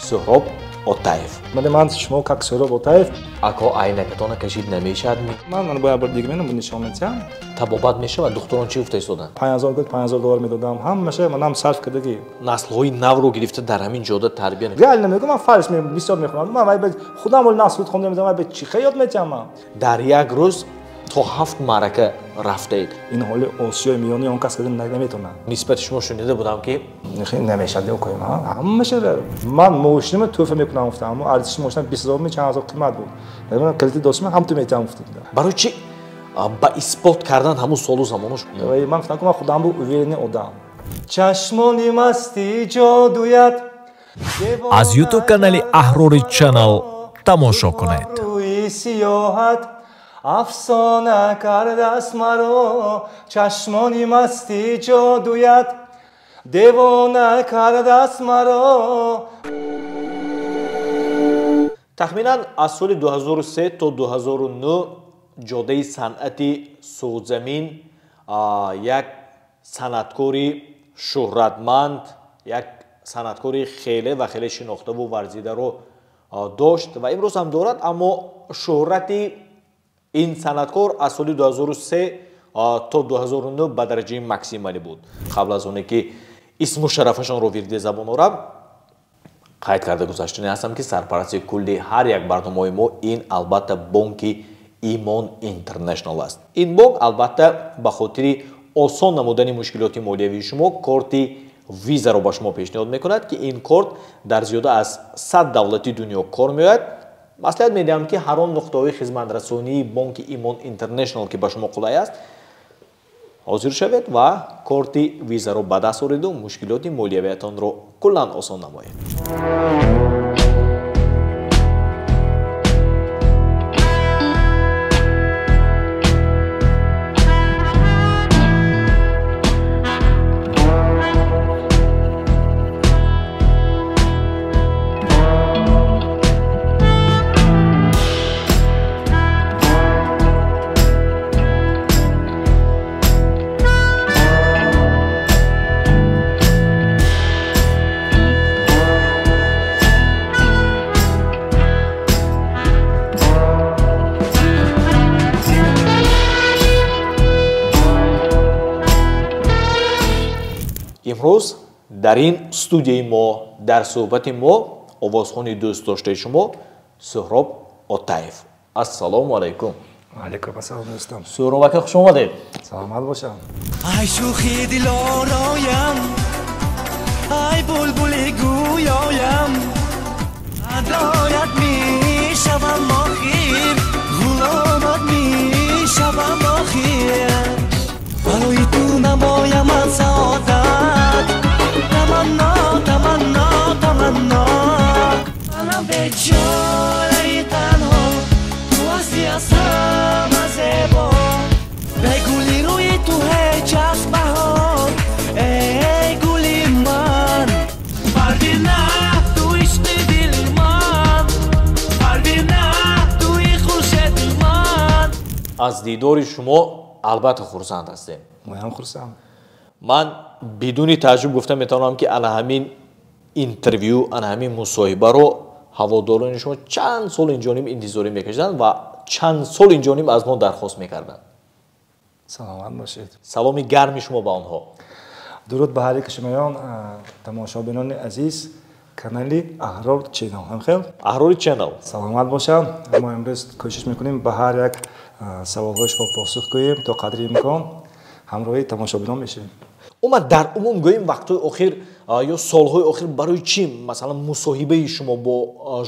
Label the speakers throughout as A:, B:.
A: Суҳроб Отаев.
B: Ман шумо как Суҳроб Отаев.
A: Ако айнакатона кашид намешавад?
B: Ман бояд бир дига менам нишон медиҳам.
A: Табобат мешавад? Духтурон чӣ гуфта истоданд?
B: 5000 гуфт, $5000 медодам. Ҳамаша манам сарф кардагӣ.
A: Наслҳои навро гирифта дар ҳамин ҷода тарбия.
B: Реально мегӯям, ман фарш бисёр мехонам. Ман худам вол насл хонда медам, ман чӣ ёд метиҳам ман?
A: Дар як рӯз то 7 маърака рафтаед.
B: Ин ҳоли Осиёи Миёнаи он кас карда наметавонад.
A: Нисбати шумо шунида будам ки
B: намешавад окои ман. Ҳамаша ман мошинамро тӯҳфа мекунам гуфтам, аммо арзиши мошинам 20000 ми чанд ҳазор қимат буд. Ман кредит доштам, ҳам ту метиҳам гуфтам.
A: Барои чӣ ба исбот кардан ҳамун солу замонош?
B: Ман гуфтам ки ман худам бу уверенный одам. Чашмони масти ҷодуят.
C: Аз YouTube канали Аҳрори Channel тамошо кунед.
B: Рӯи сиёҳат афсона кардааст маро, чашмони масти ҷодуят девона кардааст маро.
A: Тахминан аз соли 2003 то 2009 ҷодаи санъати Суғдзамин як санъаткори шӯҳратманд, як санъаткори хеле ва хеле шинохтаву варзидаро дошт ва имрӯз ҳам дорад, аммо шӯҳрати ин санъаткор аз соли 2003 то 2009 ба дараҷаи максималӣ буд. Қабл аз оне ки исму шарафашонро вирди забон орам, қайд карда гузаштани ҳастам ки сарпарасти кулли ҳар як барномаи мо ин албатта бонки Имон Интернешнал аст. Ин бонк албатта ба хотири осон намудани мушкилоти молиявии шумо корти визаро ба шумо пешниҳод мекунад, ки ин корт дар зиёда аз 100 давлати дунё кор меояд. Маслиҳат медиҳам ки ҳар он нуқтаҳои хизматрасонии бонки Имон Интернешнал ки ба шумо қулай аст, ҳозир шавед ва корти визаро ба даст ореду мушкилоти молиявиятонро куллан осон намоед. Имрӯз дар ин студияи мо, дар суҳбати мо овозхони дӯстдоштаи шумо Суҳроб Отаев. Ассалому алайкум.
B: Алайкум ассалом дӯстам.
A: Суҳроб ака, хуш омадед.
B: Саломат бошам.
D: Ай шӯхи дилороям, ай булбули гӯёям, адоят мешавам охир, ғуломат мешавам охир. Барои ту намоям ман саодат, таманно, таманно, таманно. Манам бечораи танҳо, ту ҳасти аз ҳама зебо. Бе гули рӯи ту ҳеҷ аз баҳор, эй гули ман. Парвина, ту ишқи дили ман, Парвина, туи хуршеди ман.
A: Аз дидори шумо албатта хурсанд ҳастем.
B: Моям хурсанд.
A: Ман бидуни тааҷҷуб гуфта метавонам ки ана ҳамин интервю, ана ҳамин мусоҳибаро ҳаводорони шумо чанд сол инҷониб интизорӣ мекашиданд ва чанд сол инҷониб аз мо дархост мекарданд.
B: Саломат бошед.
A: Саломи гарми шумо ба онҳо.
B: Дуруд ба ҳар яки шумоён, тамошобинони азиз канали Аҳрор Channel. Ҳамхел?
A: Аҳрори Channel.
B: Саломат бошанд. Мо имрӯз кӯшиш мекунем ба ҳар як саволҳои шумо посух гӯем то қадри имкон ҳамроҳи тамошобинон мешавем.
A: Умуман дар умум гӯем вақтҳои охир ё солҳои охир барои чӣ масалан мусоҳибаи шумо бо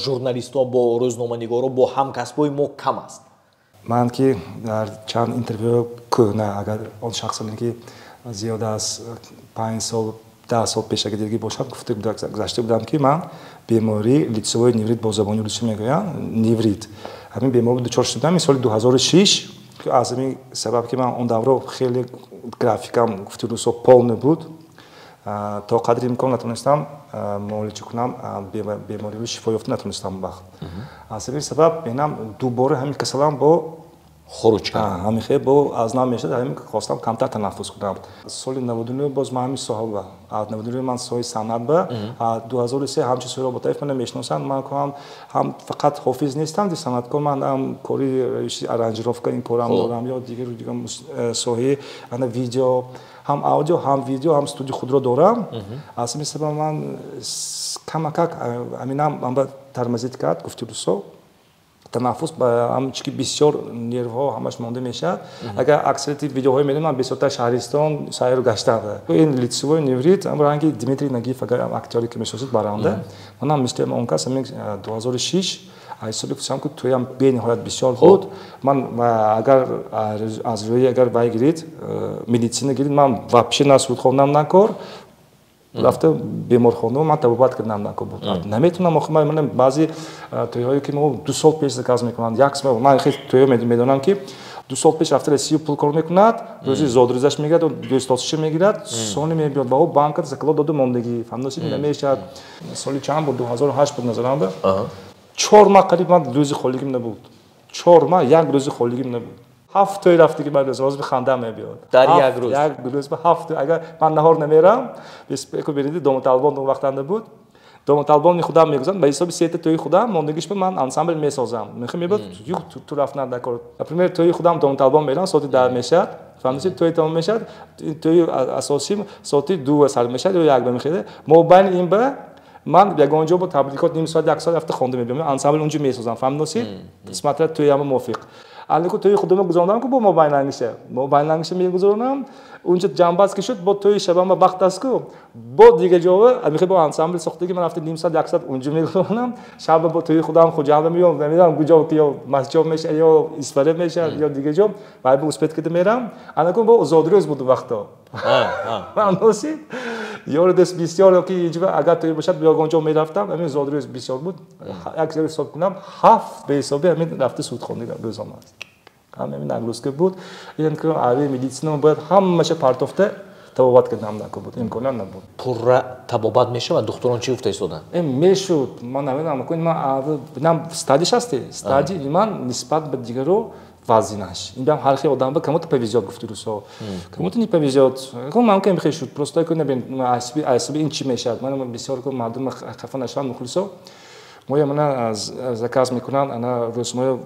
A: журналистҳо, бо рӯзноманигорҳо, бо ҳамкасбҳои мо кам аст?
B: Ман ки дар чанд интервю кӯҳна, агар он шахсоне ки зиёда аз 5 сол, 10 сол пешаги дидагӣ бошад, гуфта гузашта будам ки ман бемории лицевой неврит бо забони русӣ мегӯям, неврит. Ҳамин беморӣ дучор шудам ин соли 2006. Аз ҳамин сабаб ки ман он давро хеле графикам гуфти русо полный буд, то қадри имкон натонистам муолиҷа кунам, бемориро шифо ёфта натонистам он вақт. Аз ҳамин сабаб менам дубора ҳамин касалам бо
A: Хуруҷ кард.
B: Ҳамин хел бо аз нав мешад, ҳамин хостам камтар танаффус кунам. Соли 99 боз ман ҳамин соҳа ба 99 ман соҳаи санъат ба 2003 ҳамчун Суҳроб Ботаев мана мешиносанд. Ман ҳам фақат ҳофиз нестам, санъаткор, ман ҳам кори аранжировка ин корам дорам ё дигар дигар соҳаи ана видео, ҳам аудио, ҳам видео, ҳам студияи худро дорам. Аз ҳамин сабаб ман камакак ҳаминам ман ба тормозить кард, гуфти русо. Танаффус ба ҳам чики бисёр нервҳо ҳамаш монда мешавад. Агар аксарияти видеоҳои медонам, ман бисёртар шаҳристон сайру гаштам. Ин лицевой неврит, ам ранги Дмитрий Нагиев, агар актёре ки мешиносед, баранда. Манам мисли он кас ҳамин 2006 ҳисоби кусам ки тӯям бениҳоят бисёр буд. Ман агар аз рӯи агар вай гирид, медицина гирид, ман вообще на судхонам на кор, рафта беморхона ман табобат кардам нако буд. Наметавонам, охир ман баъзе тӯйҳое ки мо 2 сол пеш заказ мекунанд, як сол ман хел тӯйҳо медонам ки 2 сол пеш рафта Россия пул кор мекунад, рӯзи зодрӯзаш мегирад, дӯстосиша мегирад, сони мебиёд ба ӯ банка заклад доду мондагӣ, фаҳмдосид, намешавад. Соли чанд буд? 2008 буд назарам. 4 маҳ қариб ман рӯзи холигим набуд. 4 маҳ як рӯзи холигим набуд. 7 той рафтагӣ ман рӯз ҳозир хандам мебиёд.
A: Дар як рӯз.
B: Як рӯз ба 7 той. Агар ман наҳор намерам, беку бериди Домуталбон он вақтанда буд. Домуталбони худам мегузарам, ба ҳисоби сета тӯи худам мондагиш ба ман ансамбл месозам. Мехоҳам мебод, юх ту рафтан дар кор. Например, тӯи худам Домуталбон мерам, соати 10 мешавад. Фаҳмидед, тӯи тамом мешавад, тӯи асосӣ соати 2 сар мешавад ё 1 ба мехеда. Мобайни ин ба ман ягон ҷо бо табликот ним соат, як соат рафта хонда мебиём. Ансамбл унҷо месозам. Фаҳмидед? Смотря тӯяма мувофиқ. Аллаку тӯи худамро гузарондам ку бо мобайнангиша. Мобайнангиша мегузаронам. Унҷо ҷамъбаст ки шуд, бо тӯи шабама вақт аст ку, бо дигар ҷова, амихе бо ансамбл сохтаги ман рафта ним соат, як соат унҷо мегузаронам. Шаба бо тӯи худам Хуҷанда меём, намедонам куҷо ки ё Масҷоб мешавад, ё Исфара мешавад, ё дигар ҷо, вай бо успеть кида мерам. Анакун бо зодрӯз буд вақто. Фаҳмидед? Ёру дӯст бисёр ё ки инҷо агар тӯй бошад, ягон ҷо мерафтам, ҳамин зодрӯз бисёр буд. Як ҷо ҳисоб кунам, 7 ба ҳисоби ҳамин рафта судхонӣ рӯзом аст. Ҳамин нагрузка буд. Ин ки ави медицина бояд ҳамаша партофта табобат кардам нако буд, имконият набуд.
A: Пурра табобат мешавад? Духтурон чӣ гуфта истоданд?
B: Мешуд. Ман намедонам, ман нам стадиш ҳасте. Стадии ман нисбат ба дигаро вазинаш. Ин бам ҳар хел одам ба кому-то повезет, гуфти русо. Кому-то не повезет. Ман кам хел шуд. Просто ку набин асби ин чӣ мешавад. Ман бисёр ку мардум хафа нашаванд, мухлисо. Моя мана заказ мекунанд, ана рӯзмоя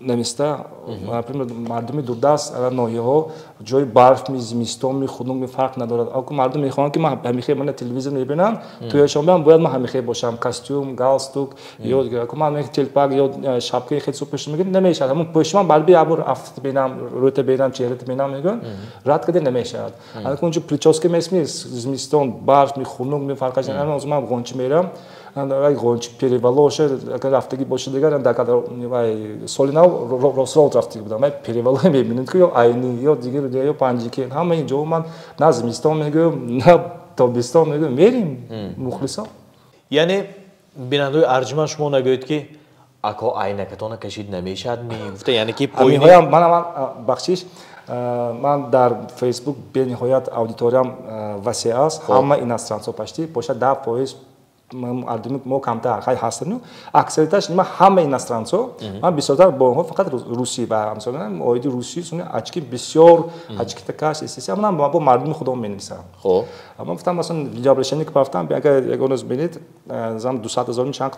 B: намиста, например, мардуми дурдаст, ана ноҳияҳо, ҷои барф ми, зимистон ми, хунук ми, фарқ надорад. Аку мардум мехоҳанд ки ман ҳамихе мана телевизор мебинам, тӯяшон биям, бояд ман ҳамихе бошам, костюм, галстук, ё дигар. Аку ман телпак ё шапкаи хел пӯшиш мегӯям, намешавад. Ҳамон пӯшишман барби як бор афт бинам, рӯта бинам, чеҳрата бинам, мегӯям, рад карда намешавад. Аку унҷо прическа месми, зимистон, барф ми, хунук ми, фарқаш надорад. Ман ғончи мерам, вай ғончи перевалоша, агар рафтагӣ бошад дигар, дар вай соли нав росрол рафтагӣ будам, вай перевало мебинед ки ё Айни, ё дигар, ё Панҷикент, ҳама ин ҷо ман на зимистон мегӯям, на тобистон мегӯям, мерим мухлисо.
A: Яъне бинандаои арҷманд, шумо нагӯед ки ако айнакатона кашид намешавад ми гуфта, яъне ки поини
B: ҳаминҳоям ман бахшиш, ман дар Фейсбук бениҳоят аудиториям васеъ аст, ҳама иностранцо почти бошад 10% мардуми мо камтар хай ҳастанд, аксарияташ нима ҳама иностранцо. Ман бисёртар бо онҳо фақат русӣ ва ҳамсола оиди русӣ суни очки бисёр очкита каш истеса, ман бо мардуми худом менависам. Ман гуфтам, масалан, видеообращение ки рафтам, агар ягон рӯз бинед, зам 200 ҳазор чанд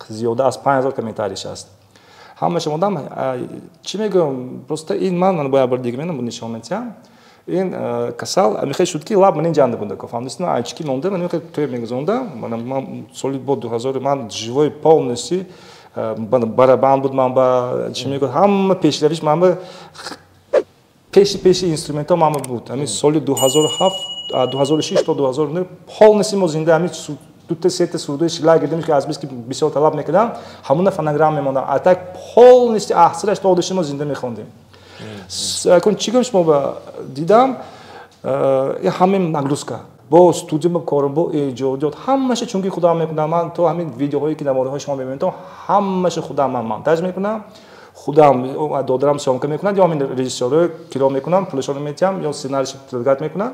B: зиёда аз 5000 комментарийш аст. Ҳамаша одам чӣ мегӯям, просто ин ман бояд бор дига менам нишон медиҳам. Ин касал амихе шуд ки лаб ман ҷанда буда, фаҳмидед, ман очки монда, ман мехе тӯй мегузондам, ман соли бо 2000 ман живой полностью барабан буд, ман ба чӣ мегӯяд, ҳама пешравиш ман ба пеши пеши инструментҳо ман буд. Ҳамин соли 2007, 2006 то 2009 полностью мо зинда ҳамин дута сета сурудои шлягер ки аз бис ки бисёр талаб мекардам, ҳамуна фонограмма мемондам, а так полностью аҳсираш то одиши мо зинда мехондем. Акун чӣ гӯям, шумо ба дидам, ҳамин нагрузка бо студия бо корам, бо эҷодиёт, ҳамаша чунки худам мекунам. Ман то ҳамин видеоҳое ки намодаҳои шумо мебинед, ҳамаша худам ман монтаж мекунам, худам додарам съёмка мекунад, ё ҳамин режиссёрро киро мекунам, пулашонро метиҳам, ё сценарийш предлагать мекунам.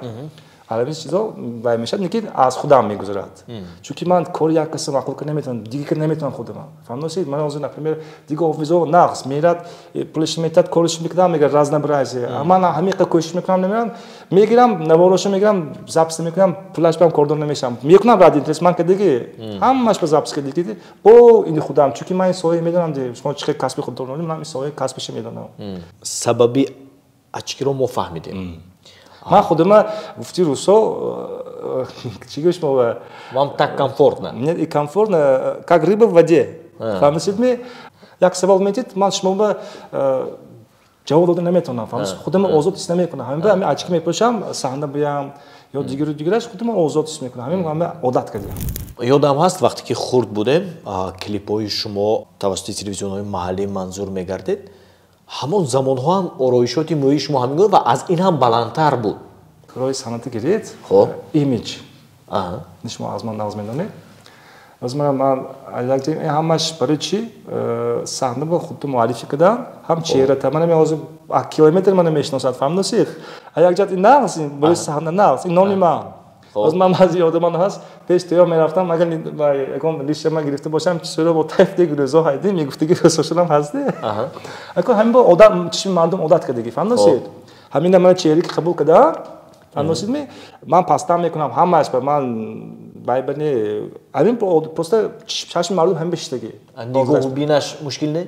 B: Ҳамин чизо вай мешавад, лекин аз худам мегузарад. Чунки ман кори як каса мақбул карда наметавонам, дигар карда наметавонам худам. Фаҳмидед? Ман ҳозир, например, дигар офизо нақс мерад, пулаш метад, кораш мекунам, мегӯяд разнообразие. Ман ҳамин қадар кӯшиш мекунам, намерам, мегирам, наворошо мегирам, запис мекунам, пулаш бам кордор намешавам. Мекунам ради интерес, ман кардагӣ, ҳамааш ба запис кардагӣ. Бо ини худам, чунки ман ин соҳаи медонам, шумо чӣ қадар касби худ доред, ман ин соҳаи касбиша медонам.
A: Сабаби очкиро мо фаҳмидем.
B: Ман худама гуфти русо чӣ гӯш мо
A: вам так комфортно.
B: Мне и комфортно, как рыба в воде. Фаҳмидед? Як савол медид, ман шумо ба ҷавоб дода наметавонам. Фаҳмидед? Худама озод ҳис намекунам. Ҳамин ба ҳамин очки мепӯшам, саҳна буям ё дигару дигараш худама озод ҳис мекунам. Ҳамин ҳама одат кардем.
A: Ёдам ҳаст вақте ки хурд будем, клипҳои шумо тавассути телевизионҳои маҳаллӣ манзур мегардид. Ҳамон замонҳо ҳам ороишоти мӯи шумо ҳамин гуна ва аз ин ҳам баландтар буд.
B: Роҳи санъати гиред, имидж. Шумо аз ман нағз медонед. Аз ман ҳамаш барои чӣ саҳна ба худто муаррифӣ кардам, ҳам чеҳрата. Мана мен ҳозир километр мана мешиносад, фаҳмидед? Як ҷиҳат ин нағз, барои саҳна нағз, ин номи ман. Боз ман баъзе ёдамон ҳаст, пеш тоя мерафтам, агар ягон лиша ман гирифта бошам, чизҳоро бо тайф дегӯрӯзо ҳайдем, мегуфтаги рӯзошонам ҳастде. Ако ҳамин бо одат, чишми мардум одат кардагӣ, фаҳмидед? Ҳамина мана чеҳре ки қабул кардам, фаҳмидед? Ман пастам мекунам, ҳамааш ба ман байбане, ҳамин просто чашми мардум ҳамин бешиштагӣ.
A: Нигоҳу бинаш мушкил не?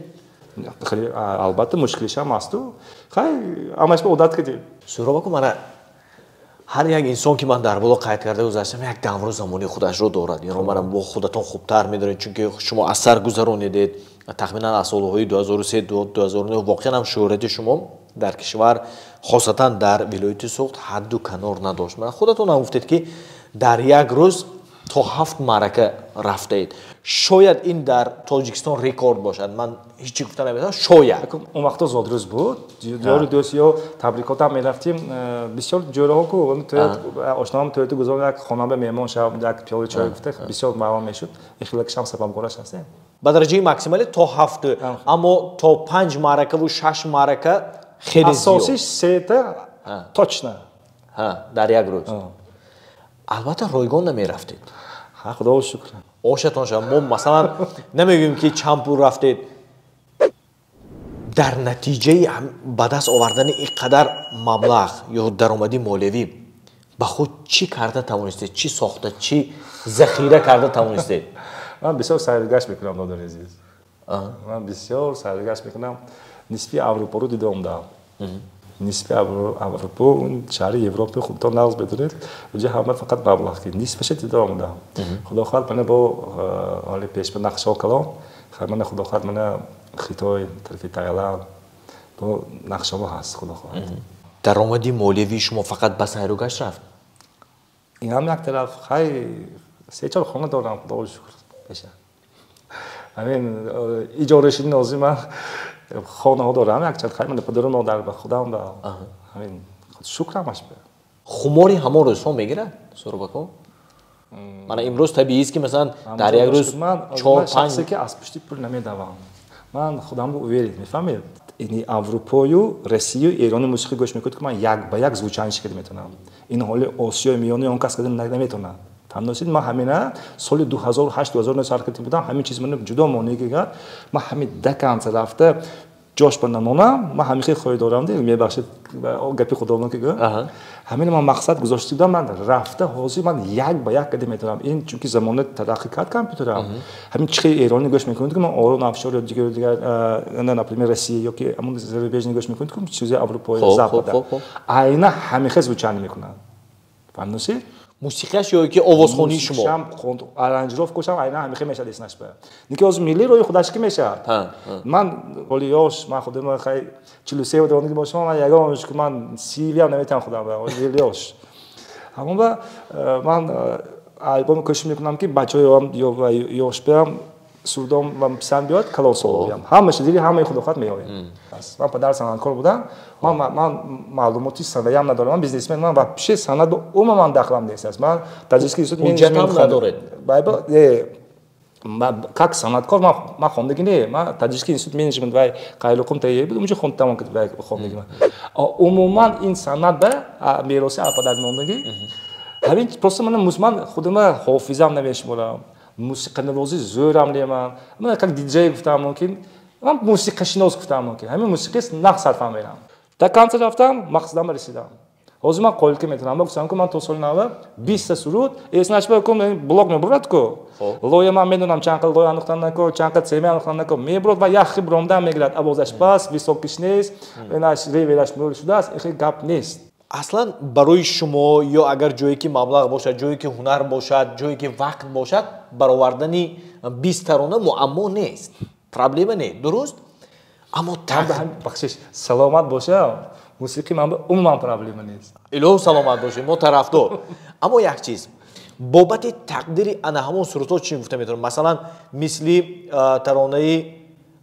B: Хеле албатта мушкилишам ҳасту. Хай, ҳамааш ба одат кардем.
A: Суҳроб ака, мана ҳар як инсон ки ман дар боло қайд карда гузаштам, як давру замони худашро дорад. Инро мана бо худатон хубтар медонед, чунки шумо аз сар гузаронидед. Тахминан аз солҳои 2003 2009 воқеан ҳам шӯҳрати шумо дар кишвар, хосатан дар вилояти Суғд, ҳадду канор надошт. Мана худатон ҳам гуфтед ки дар як рӯз то 7 маърака рафтаед. Шояд ин дар Тоҷикистон рекорд бошад. Ман ҳеҷ чӣ гуфта наметавонам. Шояд.
B: Он вақто зодрӯз буд. Ёру дӯст ё табрикотам мерафтим. Бисёр ҷӯраҳо ку ошноам тояту гузор як хонанда меҳмон шав, як пиёли чой гуфта бисёр маълум мешуд. Ихлакшам сабабгораш ҳастем.
A: Ба дараҷаи максималӣ то 7, аммо то 5 маъракаву 6 маърака хеле зиёд.
B: Асосиш 3 точно.
A: Дар як рӯз. Албатта ройгон намерафтед.
B: Ха, худо шукр.
A: Ошатон шава. Мо масалан намегӯем ки чанд пул рафтед. Дар натиҷаи ба даст овардани ин қадар маблағ ё даромади молиявӣ ба худ чӣ карда тавонистед? Чӣ сохта, чӣ захира карда тавонистед?
B: Ман бисёр сайргашт мекунам, додари азиз. Ман бисёр сайргашт мекунам. Нисфи Аврупоро дида омадам. Нисфи Аврупо, он шаҳри Европа худтон нағз медонед, онҷо ҳама фақат маблағ ки нисфаша дида омадам. Худо хоҳад мана бо ҳоли пешба нақшаҳо калом, мана худо хоҳад мана Хитой, тарафи Таиланд бо нақшаҳо ҳаст, худо хоҳад.
A: Даромади молиявии шумо фақат ба сайру гашт рафт?
B: Ин ҳам як тараф, хай 3-4 хона дорам, худо шукр пеша. Ҳамин иҷорашини нозим ман хонаҳо дорам, якчанд хай ман падару модар ба худам ба ҳамин шукрам аш ба.
A: Хумори ҳамон рӯзҳо мегирад, Суҳроб ака? Мана имрӯз табиист ки масалан дар як рӯз 4-5
B: шахсе ки аз пушти пул намедавам. Ман худамро уверен, мефаҳмед? Ини Аврупою, Россию, Эрони мусиқӣ гӯш мекунед ки ман як ба як звучаниш карда метавонам. Ин ҳоли Осиёи миёнаи он кас карда наметавонам. Фаҳмидед? Ман ҳамина соли 2008 2009 сар карда будам, ҳамин чиз ман ҷудо монеъ гирад. Ман ҳамин даканца рафта ҷош ба намонам, ман ҳамин хел хоҳӣ дорам, мебахшед гапи худованд ки гӯ. Ҳамин ман мақсад гузошта будам, ман рафта ҳозир ман як ба як карда метавонам. Ин чунки замона тараққӣ кард компютерам. Ҳамин чӣ хел эронӣ гӯш мекунед ки ман Орон Афшор ё дигар дигар, например, Россия ё ки ҳамон зарубежный гӯш мекунед ки чизи Аврупои Запада. Айна ҳамин хел звучание мекунанд. Фаҳмидед?
A: Мусиқияш ё ки овозхонии шумо?
B: Мусиқишам, аранжировкашам айна ҳамин хел мешавад эснаш ба. Ники ҳозир миллӣ роҳи худаш ки мешавад. Ман ҳоли ёш, ман худам хай 43 донги бошам, ман ягон ки ман 30 ҳам наметавонам худам ба, ҳоли ёш. Ҳамон ба ман албом кӯшиш мекунам ки бачаҳоям ё ёш биям сурдом ва писанд биёд, калонсол биям. Ҳамаша дили ҳамаи худохат меоям. Ман падар санъаткор будам, ман маълумоти санъаям надорам, ман бизнесмен, ман вообще санъат ба умуман дахлам нест аст. Ман таҷикский институт
A: ҳуҷҷатам надоред?
B: Как санъаткор ман хондагӣ не, ман таҷикский институт менеҷмент вай қайлуқум тайёр буд, унҷо хонд тамом кард вай хондагӣ ман. Умуман ин санъат ба мероси падар мондагӣ. Ҳамин просто ман худама ҳофизам намешуморам, мусиқанавозӣ зӯрам неман. Ман как диджей гуфтам мумкин, ман мусиқашинос гуфтам мумкин. Ҳамин мусиқист нақс сарфам мерам. Дар консерт рафтам, мақсадам расидам. Ҳозир ман қоил ки метавонам, ман гуфтам ки ман то соли нав 20 суруд эснашба кун, блок мебурад ку. Лоя ман медонам чанд қил лоя андохтан нако, чанд қил сема андохтан нако, мебурад ва як хи буромдан мегирад. Овозаш паст, високиш нест, инаш ревераш мӯл шудааст, ин хел гап нест.
A: Аслан барои шумо ё агар ҷое ки маблағ бошад, ҷое ки ҳунар бошад, ҷое ки вақт бошад, баровардани 20 тарона муаммо нест, проблема не, дуруст? Аммо
B: бахшиш, саломат бошам, мусиқӣ ман умуман проблема нест.
A: Илоҳ саломат бошед, мо тарафдор. Аммо як чиз бобати тақдири ана ҳамон сурудҳо чӣ гуфта метавонам? Масалан, мисли таронаи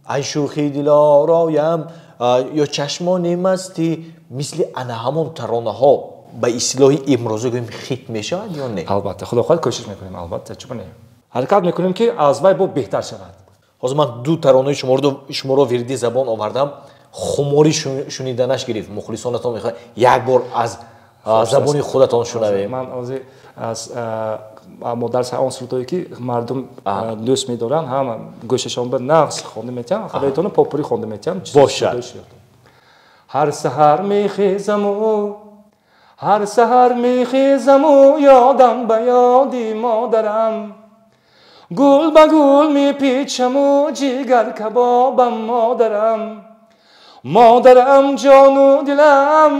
A: ай шӯхи дилороям ё чашмони мастӣ, мисли ана ҳамон таронаҳо ба истилоҳи имрӯза гӯем хит мешавад ё не?
B: Албатта, худо хоҳад кӯшиш мекунем, албатта, чӣ не? Ҳаракат мекунем ки аз вай бо беҳтар шавад.
A: Ҳозир ман ду таронаи шуморо вирди забон овардам, хумори шуниданаш гирифт. Мухлисонатон мехоҳад як бор аз забони худатон шунавем.
B: Ман ҳозир аз модар он сурудҳое ки мардум дӯст медоранд, ҳама гӯшашон ба нағз хонда метиҳам, хабаритонро попури хонда метиҳам.
A: Бошад.
B: Ҳар саҳар мехезаму, ҳар саҳар мехезаму, ёдам ба ёди модарам, гул ба гул мепечаму, ҷигар кабобам модарам, модарам ҷону дилам,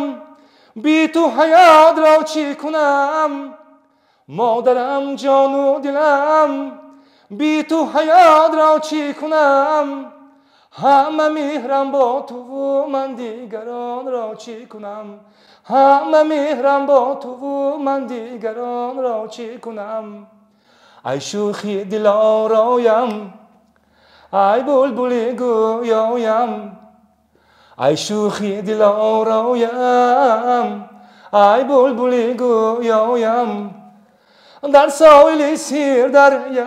B: би ту ҳаётро чӣ кунам, модарам ҷону дилам, би ту ҳаётро чӣ кунам, ҳама меҳрам бо туву ман дигаронро чӣ кунам, ҳама меҳрам бо туву ман дигаронро чӣ кунам, ай шӯхи дилороям, ай булбули гӯёям, ай шӯхи дилороям, ай булбули гӯёям, дар соҳили Сирдарё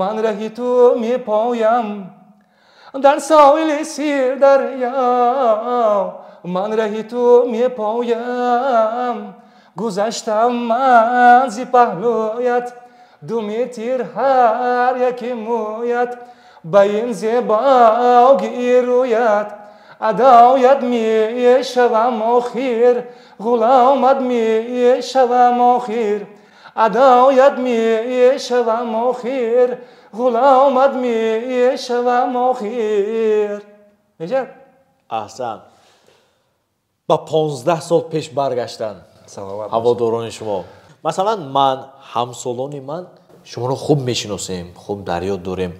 B: ман раҳи ту мепоям, дар соҳили Сирдарё ман раҳи ту мепоям, гузаштам ман зи паҳлӯят, ду метр ҳар яке мӯят, ба ин зебогии рӯят адоят мешавам охир, ғуломат мешавам охир, адоят мешавам охир, ғуломат мешавам охир. Мешавад?
A: Аҳсан. Ба 15 сол пеш баргаштан ҳаводорони шумо. Масалан, ман, ҳамсолони ман шуморо хуб мешиносем, хуб дарёд дорем.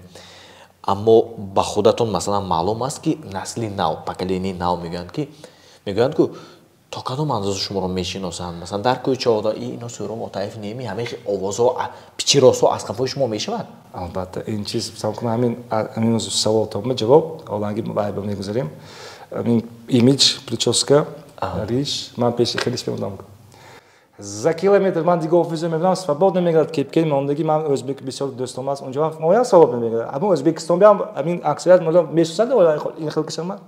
A: Аммо ба худатон масалан маълум аст ки насли нав, поколении нав мегӯянд ки то кадом андоза шуморо мешиносанд. Масалан, дар кӯчаҳо ино Сӯроб Отаев неми, ҳамаи овозҳо, пичиросҳо аз қафои шумо мешавад?
B: Албатта, ин чиз ҳамин саволтонба ҷавоб оланги байба мегузарем. Ҳамин имидж, прическа, риш, ман пеши хелиш мемондам. За километр ман дига офисо мебинам, свободно мегардад, кепкаи мондагӣ, ман ӯзбек бисёр дӯстом аст, унҷо моям свободно мегардад. Аммо Ӯзбекистон биам ҳамин аксарият мешиносанд ин хел кишама.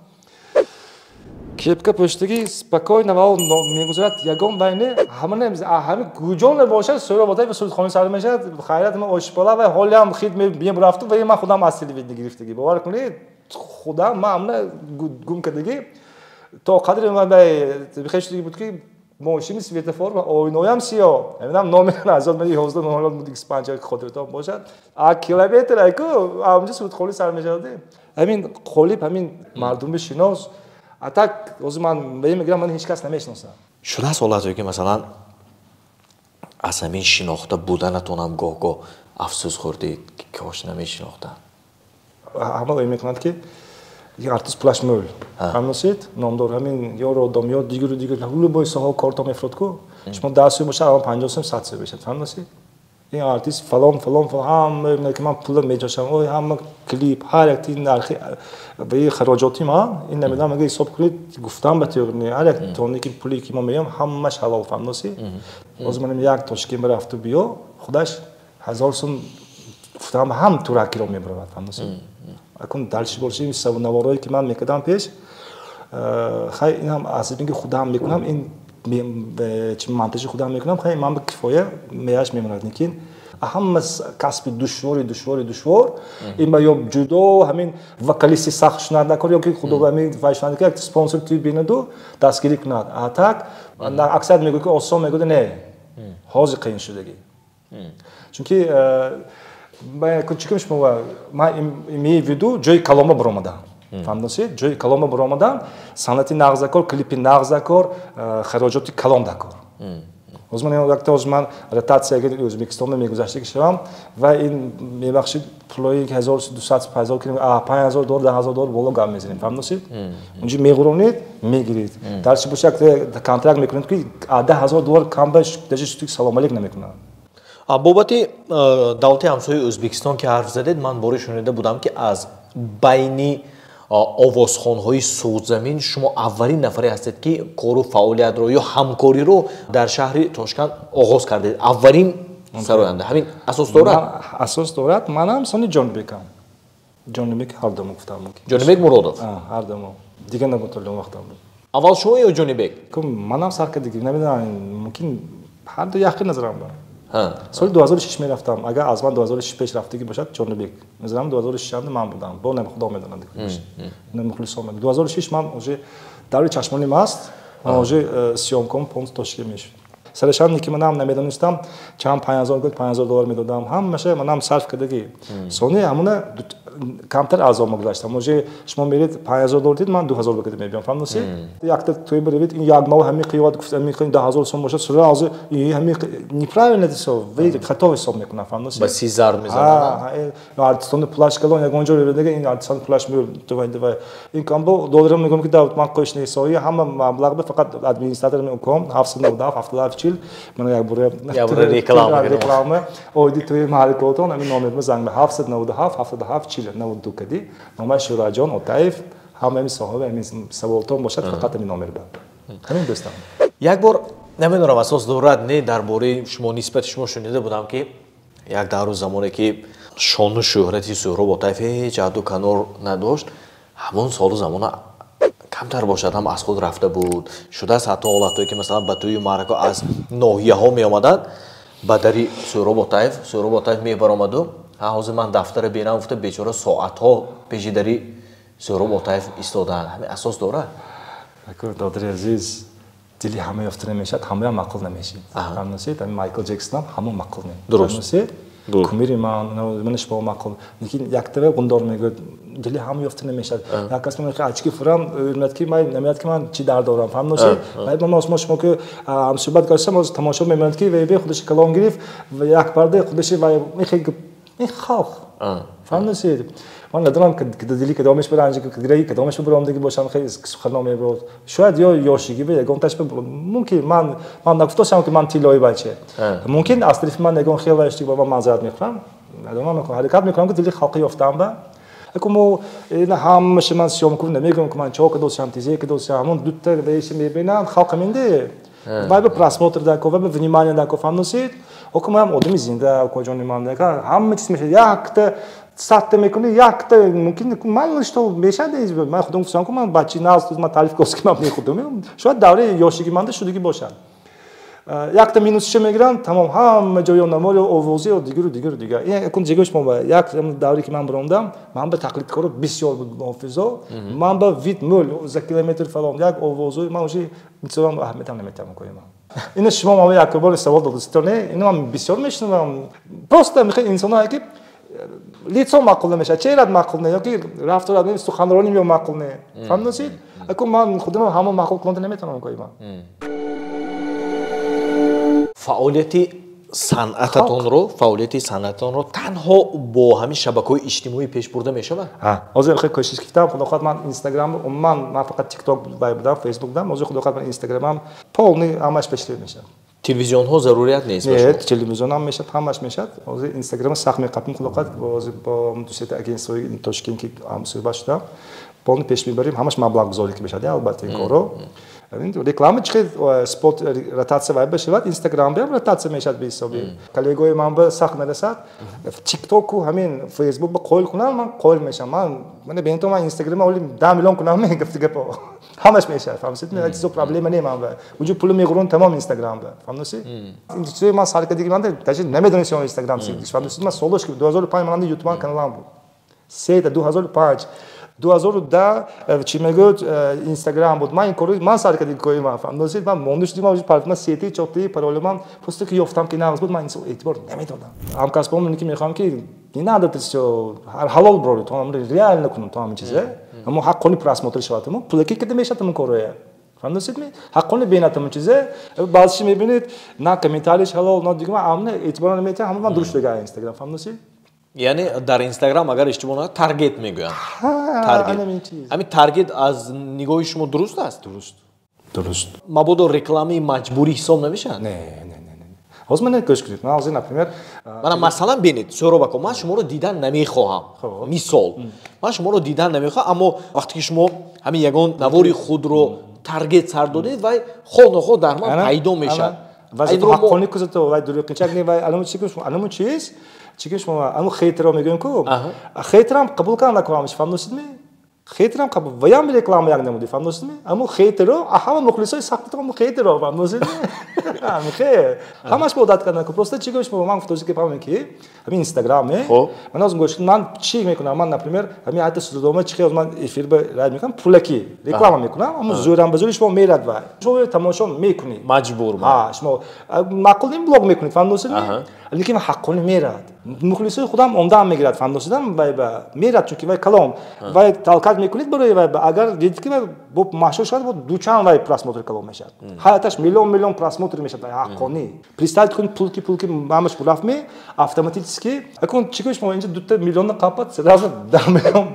B: Кепка пӯштагӣ спокойно ва мегузарад, ягон вайне, ҳама ҳами куҷо набошад, Сӯроб Отаев сурудхона сар мешавад, хайрат ман ошпала ва ҳолиам хит мебурафту ва ман худам аз телевидение гирифтагӣ. Бовар кунед, худам ман амна гум кардагӣ, то қадри ман бихешудагӣ буд ки мошини светофор ва оиноям сиёҳ. Ҳаминам номер аз ёд ман 11 00 05 хотиртон бошад. А километр айку амҷа сурудхона сар мешавад. Ҳамин қолиб, ҳамин мардуми шинос. А так ҳозир ман мегӯям, ман ҳеҷ кас намешиносам.
A: Шудааст ҳолатое ки масалан аз ҳамин шинохта буданатонам гоҳ-гоҳ афсӯс хӯрдед, ки кош намешинохтам?
B: Ҳама ой мекунанд ки артист пулаш мӯл. Фаҳмносед? Номдор ҳамин ё родом ё дигару дигар любой соҳа кортон мефурод ку. Шумо 10 сум бошад, аввал 50 сум, 100 сум бошад. Фаҳмносед? Ин артист фалон фалон фалон ҳама мегӯяд ки ман пула меҷошам, ой ҳама клип, ҳар як ти нархи ва хароҷоти ман, ин намедонам агар ҳисоб кунед, гуфтам ба теория, ҳар як тоне ки пуле ки мо меём, ҳамаш ҳалол, фаҳмносед? Ҳозир манам як Тошкент рафту биё, худаш 1000 сум гуфтам ҳам туракиро мебаравад, фаҳмносед? Акун дальше бошем, наворое ки ман мекардам пеш, хай ин ҳам аз ин ки худам мекунам, ин монтажи худам мекунам, хай ман ба кифоя меяш мемонад. Лекин ҳама касби душвори душвори душвор ин ба ё ҷудо ҳамин вокалисти сахт шунад накор, ё ки худо ҳамин вай шунад, ки як спонсор туи бинаду дастгирӣ кунад. А так аксарият мегӯяд, ки осон мегӯяд, не, ҳозир қиин шудагӣ. Чунки чиким шумо, ман имею в виду ҷои калома баромадам, фаҳмидосед, ҷои калома баромадам, санъати нағз дакор, клипи нағз дакор, хароҷоти калон дакор. Ҳозир ман якта, ҳозир ман ротатсияги Ӯзбекистонда мегузаштагӣ шавам ва ин, мебахшид, пулои 1200, 5000, 5000 доллар, 10,000 доллар боло гап мезанем, фаҳмидосед. Унҷо меғуронед, мегиред, дарчи боша як контракт мекунед, ки 10,000 доллар кам ба даже салом алейк намекунанд.
A: Бобати давлати ҳамсояи Ӯзбекистон ки ҳарф задед, ман боре шунида будам, ки аз байни овозхонҳои Суғдзамин шумо аввалин нафаре ҳастед, ки кору фаъолиятро ё ҳамкориро дар шаҳри Тошканд оғоз кардед, аввалин сароянда. Ҳамин асос дорад?
B: Асос дорад. Манам сони Ҷонибекам, Ҷонибек, ҳардумо гуфтам мумкин.
A: Ҷонибек Муродов.
B: Ҳардумо, дигар набуд, он вақтам буд.
A: Аввал шумо ё Ҷонибек?
B: Манам сар кардагӣ, намедонам, мумкин ҳарду яқин назарам ба соли 2006 мерафтам. Агар аз ман 2006 пеш рафтагӣ бошад Ҷонибек, назарам 2006 ман будам, бо худо медонад, мухлисон. 2006 ман уже даври чашмоним аст, ман уже съёмком полностью Тошкент мешуд. Сарашам ки манам намедонистам чанд, 5000 гуфт, 5000 доллар медодам, ҳамаша манам сарф кардагӣ. Сони ҳамуна камтар арзон гузаштам. Уже шумо меред, 5000 доллар дид, ман 2000 бакида мебиям, фаҳмидосед. Якта тӯй биравед, ин як мав ҳамин қиёт гуфт, ҳамин 10,000 сом бошад, сразу ҳамин неправильно ҳисоб, вай хато ҳисоб мекунам, фаҳмидосед.
A: Ба си зарб мезанад.
B: Артистони пулаш калон, ягон ҷо реведага ин артистони пулаш давай давай. Ин камбо долларам мегӯям, ки да ман қош несои ҳама маблағ ба фақат администратор мекунам 797 77 40. Мана як бора
A: реклама.
B: Реклама оиди тӯи маҳалликотон, ҳамин номерма занг 797 77 40 92 кади, номаи Шӯраҷон Отаев. Ҳама ҳамин соҳиби ҳамин саволтон бошад, фақат ҳамин номер ба ҳамин дӯстам.
A: Як бор, намедонам, асос дорад, не, дар бораи шумо, нисбати шумо шунида будам, ки як давру замоне ки шону шӯҳрати Суҳроб Отаев ҳеҷ ҳадду канор надошт, ҳамон солу замона камтар бошад ҳам аз худ рафта буд. Шудааст ҳатто ҳолатҳое, ки масалан ба тӯю маърака аз ноҳияҳо меомаданд ба дари Суҳроб Отаев, Суҳроб Отаев мебаромаду ҳа, ҳозир ман дафтара берам гуфта, бечора соатҳо пеши дари Суҳроб Отаев истодаанд. Ҳамин асос дорад?
B: Додари азиз, дили ҳама ёфта намешавад, ҳамаям маъқул намешид, фаҳмидосед. Ҳамин Майкл Ҷексонам ҳама маъқул не,
A: дуруст.
B: Кумири ман, ман шумо маъқул, лекин яктава гундор мегӯяд, дили ҳама ёфта намешавад. Як кас ман очки фурам, мегӯяд, ки ман намеяд, ки ман чӣ дард дорам, фаҳмидосед. Ман шумо ки ҳамсӯҳбат гаштам, ҳозир тамошо мемонад, ки вебе худаши калон гирифт ва як парда худаши ва ин халқ, фаҳмидосед. Ман надонам, дили кадомеш биранҷ, кадомеш биромдагӣ бошам, хеле сухано мебурд. Шояд ё ёшигӣ бе ягонташ мумкин. Ман нагуфтошам, ки ман тиллои бача, мумкин аз тарафи ман ягон хел ваштиг ба ман маъзарат мехӯрам, надонам, ҳаракат мекунам, ки дили халқи ёфтаам ба аку мо ина ҳамаша ман съёмку намегӯям, ки ман чо кадосам, тизе кадосам, ҳамон дута веша мебинам, халқ ҳаминде вай ба просмотр дако, вай ба внимание дако, фаҳмидосед. Оку ман одами зинда, окоҷони ман, ҳама чиз мешавад, якта садта мекунӣ, якта мумкин ман что мешавад. Ман худам гуфтам, ки ман бачи наз, ман таъриф ки ман мехудам, шояд давраи ёшигӣ манда шудагӣ бошад. Якта минусша мегирам, тамом, ҳама ҷо ё намор, ё овозӣ, ё дигару дигару дигар. Якун ҷигӯш мо як давре ки ман баромадам, ман ба тақлидкоро бисёр буд, ҳофизо, ман ба вид мӯл за километр фалон як овозу, ман уже мисолам аҳамиятам наметавонам кунам. Ина шумо ман як бор савол додастон, ино ман бисёр мешунавам, просто мехоҳ инсонҳое ки лицо маъқул намешавад, чеҳрат маъқул не, ёки рафторат не, суханроним ё маъқул не, фаҳмидосед. Аку ман худам ҳама маъқул кунонда наметавонам кунам.
A: Фаъолияти санъататонро танҳо бо ҳамин шабакаҳои иҷтимоӣ пеш бурда мешавад?
B: Ҳозир хеле кӯшиш кардам, худо хоҳад, ман Инстаграм умуман, ман фақат Тикток вай будам, Фейсбук будам, ҳозир, худо хоҳад, ман Инстаграмам полный ҳамаш пешрав мешавад.
A: Телевизионҳо зарурият нест?
B: Не, телевизионам мешавад, ҳамаш мешавад. Ҳозир Инстаграма сахт меқапем, худо хоҳад, ҳозир бо дусета агентствои Тошкент ки ҳамсӯҳбат шудам, полный пеш мебарем, ҳамаш маблағгузорӣ ки мешавад, албатта, ин корро реклама чихел спот ротатсия вай бишавад, Инстаграм биам ротатсия мешавад. Беҳисоби коллегои ман ба сахт нарасад, Тиктоку ҳамин Фейсбук ба қоил кунам, ман қоил мешавам. Ман мана бенто, ман Инстаграма оли 10 миллион кунам, мегуфти гапо. Ҳамаш мешавад, фаҳмидед? Ман чизо проблема не ман ба. Уҷо пул мегурон тамом Инстаграм ба. Фаҳмидед? Ин чизои ман саркадиги ман даже намедонистам Инстаграм чиз. Фаҳмидед? Ман солош ки 2005 ман YouTube каналам буд. 2005 2010 чӣ мегӯяд Инстаграм буд. Ман ин корро ман сар кардем кои ман фаҳмидед? Ман монда шудем, ман парфюм сети чоти пароли ман просто ки ёфтам ки нағз буд, ман инсон эътибор намедодам. Ҳамкасбом ки мехоҳам ки не надо это всё ҳалол брори, то ҳам реально кунам то ҳамин чизе. Аммо ҳаққони просмотр шавад, аммо пулаки кида мешавад ҳамин корое. Фаҳмидед ми? Ҳаққони бинад ҳамин чизе. Баъзеи мебинед, на комментарияш ҳалол, на дига ман амна эътибор намедиҳам, ҳама ман дуруст дага Инстаграм, фаҳмидед?
A: Яъне дар Инстаграм агар иштибоҳ накунам таргет мегӯянд. Таргет. Ҳамин таргет аз нигоҳи шумо дуруст аст?
B: Дуруст. Дуруст.
A: Мабодо рекламаи маҷбурӣ ҳисоб намешавад?
B: Не, не, не, не. Ҳозир ман гӯш кунед. Ман ҳозир, например,
A: мана масалан бинед, Суҳроб ако, ман шуморо дидан намехоҳам. Мисол. Ман шуморо дидан намехоҳам, аммо вақте ки шумо ҳамин ягон навори худро таргет сар додед, вай хоҳ нохоҳ дар ман пайдо мешавад.
B: Ҳаққони кузато вай дурӯғинчак не, вай аламу чӣ кунед, аламу чиз? Чӣ шумо аму хейтеро мегӯем ку? Хейтерам қабул кардан накунам, фаҳмидед ми? Хейтерам қабул ваям реклама як намуди, фаҳмидед ми? Аму хейтеро, ҳама мухлисои сахти аму хейтеро, фаҳмидед ми? Ами ҳамаш ба одат кардан ку. Просто чӣ гӯем шумо, ман гуфтам ки фаҳмем ки ҳамин Инстаграм, ман аз гӯш ман чӣ мекунам? Ман например, ҳамин ҳатто судома чӣ хел ман эфир ба рай мекунам, пулаки реклама мекунам, аму зӯрам ба зӯри шумо мерад вай. Шумо тамошо мекунед.
A: Маҷбур.
B: Ҳа, шумо маъқул ним блог мекунед, фаҳмидед ми? Лекин ҳаққони мерад. Мухлисои худам омдаам мегирад, фаҳмидед? Вай ба мерад, чунки вай калом. Вай талкат мекунед барои вай, агар дидед ки вай бо машҳур шавад, бо дучанд вай просмотр калом мешавад. Ҳаяташ миллион миллион просмотр мешавад вай ҳаққонӣ. Представить кунед пулки ҳамаш рафт ме, автоматически акун чӣ кунед шумо инҷа дута миллионна қапат, сразу 10 миллион